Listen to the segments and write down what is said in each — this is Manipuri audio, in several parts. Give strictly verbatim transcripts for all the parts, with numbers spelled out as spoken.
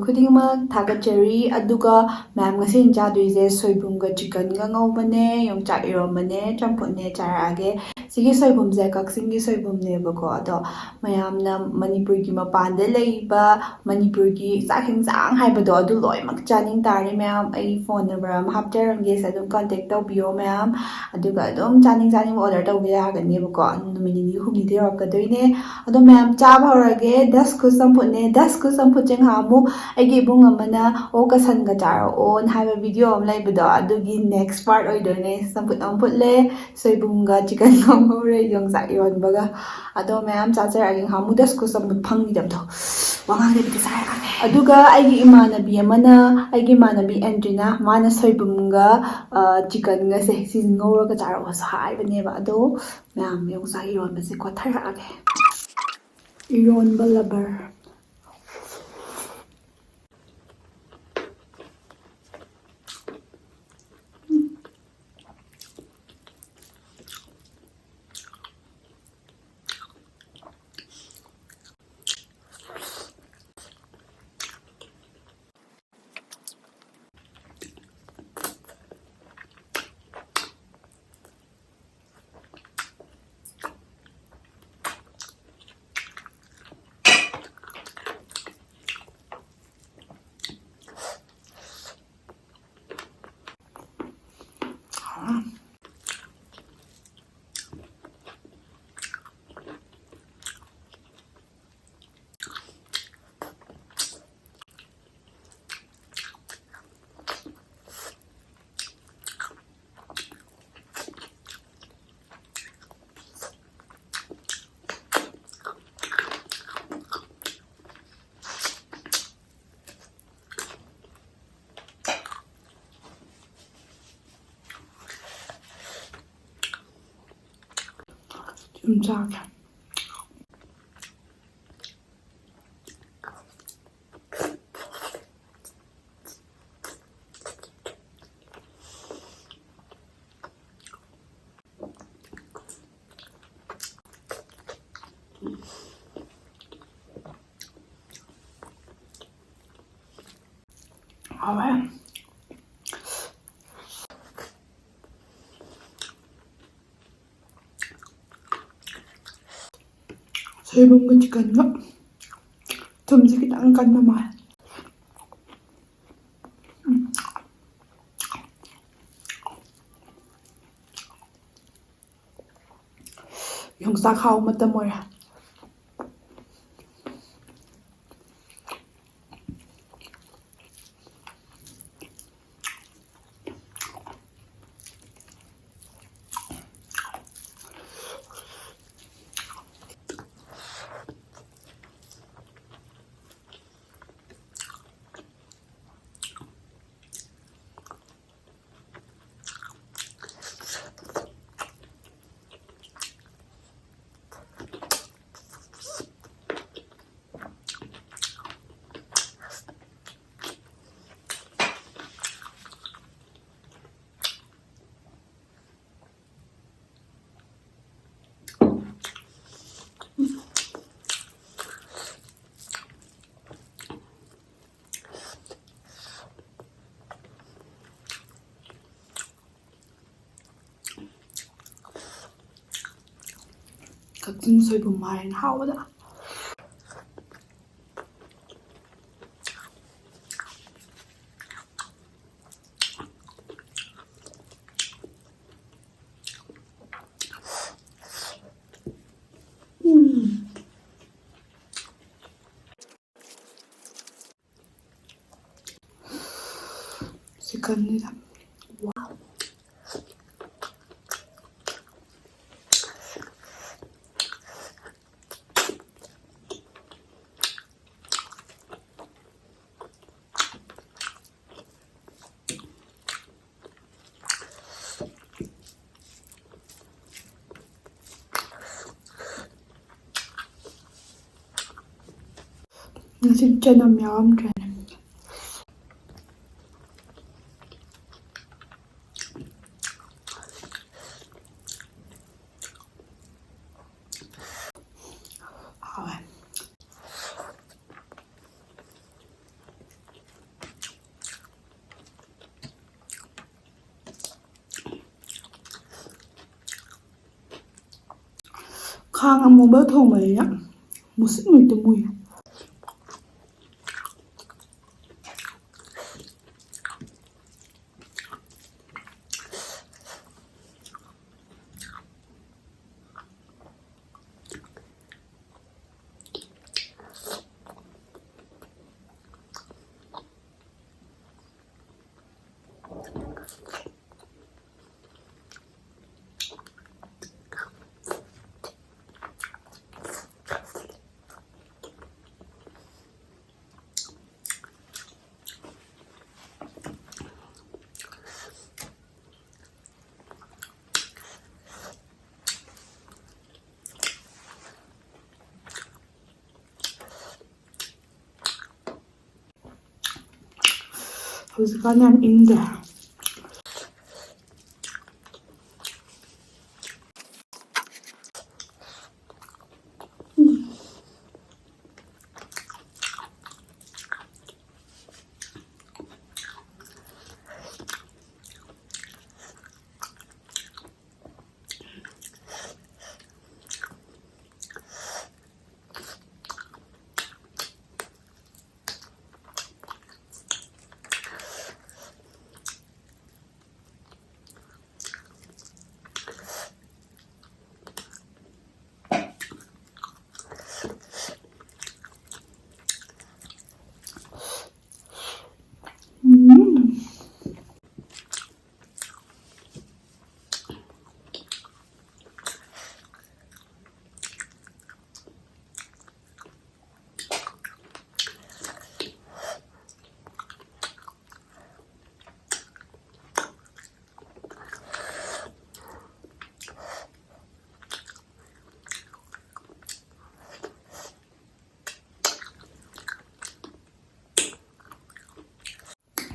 ꯈꯨꯗꯤꯡꯃꯛ ꯊꯥꯒꯠꯆꯔꯤ꯫ ꯑꯗꯨꯒ ꯃꯌꯥꯝ, ꯉꯁꯤ ꯑꯩꯅ ꯆꯥꯗꯣꯏꯁꯦ ꯁꯣꯏꯕꯨꯝꯒ ꯆꯤꯛꯀꯟꯒ ꯉꯧꯕꯅꯦ, ꯌꯣꯡꯆꯥꯛ ꯏꯔꯣꯝꯕꯅꯦ, ꯆꯝꯐꯨꯠꯅꯦ ꯆꯥꯔꯛꯑꯒꯦ꯫ ꯁꯤꯒꯤ ꯁꯣꯏꯕꯨꯝꯁꯦ ꯀꯛꯆꯤꯡꯒꯤ ꯁꯣꯏꯕꯨꯝꯅꯦꯕꯀꯣ꯫ ꯑꯗꯣ ꯃꯌꯥꯝꯅ ꯃꯅꯤꯄꯨꯔꯒꯤ ꯃꯄꯥꯟꯗ ꯂꯩꯕ ꯃꯅꯤꯄꯨꯔꯒꯤ ꯆꯥꯛ ꯍꯦꯟꯖꯥꯡ ꯍꯥꯏꯕꯗꯣ ꯑꯗꯨ ꯂꯣꯏꯅꯃꯛ ꯆꯥꯅꯤꯡ ꯇꯥꯔꯗꯤ, ꯃꯌꯥꯝ, ꯑꯩ ꯐꯣꯟ ꯅꯝꯕꯔ ꯑꯃ ꯍꯥꯞꯆꯔꯝꯒꯦ, ꯁꯤꯗ ꯑꯗꯨꯝ ꯀꯟꯇꯦꯛ ꯇꯧꯕꯤꯌꯣ ꯃꯌꯥꯝ꯫ ꯑꯗꯨꯒ ꯑꯗꯨꯝ ꯆꯥꯅꯤꯡ ꯆꯥꯅꯤꯡꯕ ꯑꯣꯔꯗꯔ ꯇꯧꯕ ꯌꯥꯒꯅꯦꯕꯀꯣ꯫ ꯅꯨꯃꯤꯠ ꯅꯤꯅꯤ ꯍꯨꯝꯅꯤꯗ ꯌꯧꯔꯛꯀꯗꯣꯏꯅꯦ꯫ ꯑꯗꯣ ꯃꯌꯥꯝ, ꯆꯥꯕ ꯍꯧꯔꯒꯦ꯫ ꯗꯁ ꯀꯨꯁ ꯆꯝꯐꯨꯠꯅꯦ꯫ ꯗꯁ ꯀꯨꯁ ꯆꯝꯐꯨꯠꯁꯦ ꯉꯍꯥꯟꯃꯨꯛ ꯑꯩꯒꯤ ꯏꯕꯨꯡ ꯑꯃꯅ "ꯑꯣꯛꯀ ꯁꯟꯒ ꯆꯥꯔꯛꯑꯣꯅ" ꯍꯥꯏꯕ ꯚꯤꯗꯤꯑꯣ ꯑꯃ ꯂꯩꯕꯗꯣ, ꯑꯗꯨꯒꯤ ꯅꯦꯛꯁ ꯄꯥꯔꯠ ꯑꯣꯏꯗꯣꯏꯅꯦ꯫ ꯆꯝꯐꯨꯠ ꯑꯃ ꯐꯨꯠꯂꯦ, ꯁꯣꯏꯕꯨꯝꯒ ꯆꯤꯛꯀꯟꯒ ꯑꯃ ꯉꯧꯔꯦ, ꯌꯣꯡꯆꯥꯛ ꯏꯔꯣꯟꯕꯒ꯫ ꯑꯗꯣ ꯃꯌꯥꯝ ꯆꯥꯖꯔꯛꯑꯒꯦ꯫ ꯉꯍꯥꯟꯃꯨꯛ ꯗꯁ ꯀꯨꯁ ꯆꯝꯐꯨꯠ ꯐꯪꯈꯤꯗꯕꯗꯣ, ꯋꯥ ꯉꯥꯡꯗꯕꯤꯗ ꯆꯥꯔꯛꯑꯒꯦ꯫ ꯑꯗꯨꯒ ꯑꯩꯒꯤ ꯏꯃꯥꯟꯅꯕꯤ ꯑꯃꯅ, ꯑꯩꯒꯤ ꯏꯃꯥꯟꯅꯕꯤ ꯑꯦꯟꯗ꯭ꯔꯤꯅ, ꯃꯥꯅ ꯁꯣꯏꯕꯨꯝꯒ, ꯑ, ꯆꯤꯛꯀꯟꯒꯁꯦ ꯁꯤꯁꯦ ꯉꯧꯔꯒ ꯆꯥꯔꯛꯑꯣꯁꯨ ꯍꯥꯏꯕꯅꯦꯕ꯫ ꯑꯗꯣ ꯃꯌꯥꯝ, ꯌꯣꯡꯆꯥꯛ ꯏꯔꯣꯟꯕꯁꯦ ꯀꯣꯠꯊꯔꯛꯑꯒꯦ꯫ ꯏꯔꯣꯟꯕ ꯂꯕꯔ꯫ ꯁꯨꯝ ꯆꯥꯒꯦ꯫ ꯍꯥꯎꯋꯦ꯫ ꯁꯣꯏꯕꯨꯝꯒ ꯆꯤꯛꯀꯟꯒ ꯊꯨꯝꯁꯦ ꯈꯤꯇꯪ ꯀꯟꯕ ꯃꯥꯜꯂꯦ꯫ ꯎꯝ꯫ ꯌꯣꯡꯆꯥꯛ ꯍꯥꯎ ꯃꯇꯝ ꯑꯣꯏꯔꯦ꯫ ꯀꯛꯆꯤꯡ ꯁꯣꯏꯕꯨꯝ ꯃꯥꯏꯔꯦꯟ ꯍꯥꯎꯕꯗ꯫ ꯎꯝ꯫ ꯆꯤꯛꯀꯟꯅꯤꯗ꯫ ꯋꯥꯎ꯫ ꯉꯁꯤ ꯆꯅꯝ ꯌꯥꯎꯔꯝꯗ꯭ꯔꯦꯅꯦ꯫ ꯍꯥꯎꯋꯦ꯫ ꯈꯥꯡ ꯑꯃꯨꯕ ꯊꯣꯡꯕꯅꯤꯅ ꯃꯨꯁꯤꯟ ꯃꯨꯏ ꯇꯨꯝꯃꯨꯏ꯫ ꯍꯧꯖꯤꯛꯀꯥꯟ ꯌꯥꯝ ꯏꯪꯗ꯭ꯔꯥ? ꯎꯝ꯫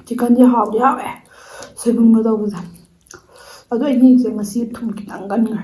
ꯆꯤꯛꯀꯟꯁꯦ ꯍꯥꯎꯗꯤ ꯍꯥꯎꯋꯦ, ꯁꯣꯏꯕꯨꯝꯒ ꯇꯧꯕꯁꯦ꯫ ꯑꯗꯣ ꯑꯩꯒꯤꯁꯦ ꯉꯁꯤ ꯊꯨꯝ ꯈꯤꯇꯪ ꯀꯟꯈ꯭ꯔꯦ꯫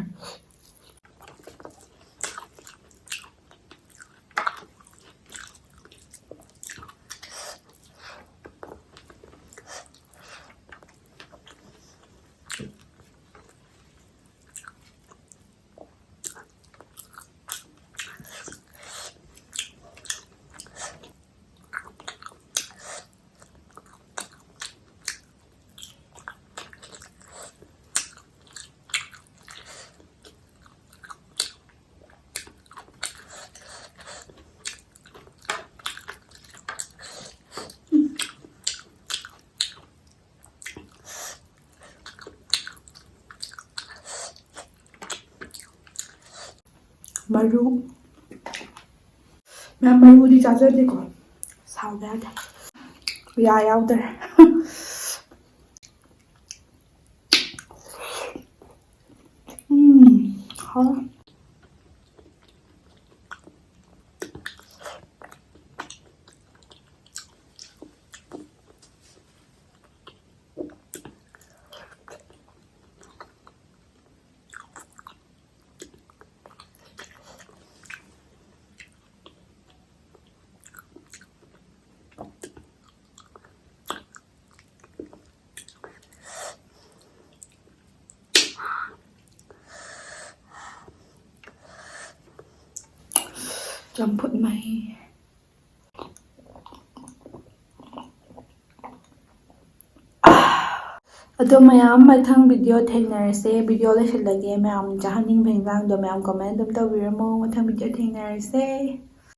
ꯃꯔꯨ꯫ ꯃꯌꯥꯝ ꯃꯔꯨꯗꯤ ꯆꯥꯖꯗꯦꯀꯣ, ꯁꯥꯎꯕ ꯌꯥꯗꯦ꯫ ꯌꯥ ꯌꯥꯎꯗ꯭ꯔꯦ꯫ ꯎꯝ, ꯍꯥꯎ꯫ ꯆꯝꯐꯨꯠ ꯃꯍꯤ꯫ ꯑꯗꯣ ꯃꯌꯥꯝ, ꯃꯊꯪ video ꯊꯦꯡꯅꯔꯁꯦ꯫ Video ꯂꯣꯏꯁꯤꯜꯂꯒꯦ꯫ ꯃꯌꯥꯝ ꯆꯥꯍꯟꯅꯤꯡꯕ ꯍꯤꯟꯖꯥꯡꯗꯣ ꯃꯌꯥꯝ comment ꯑꯗꯨꯝ ꯇꯧꯕꯤꯔꯝꯃꯣ꯫ ꯃꯊꯪ video ꯊꯦꯡꯅꯔꯁꯦ꯫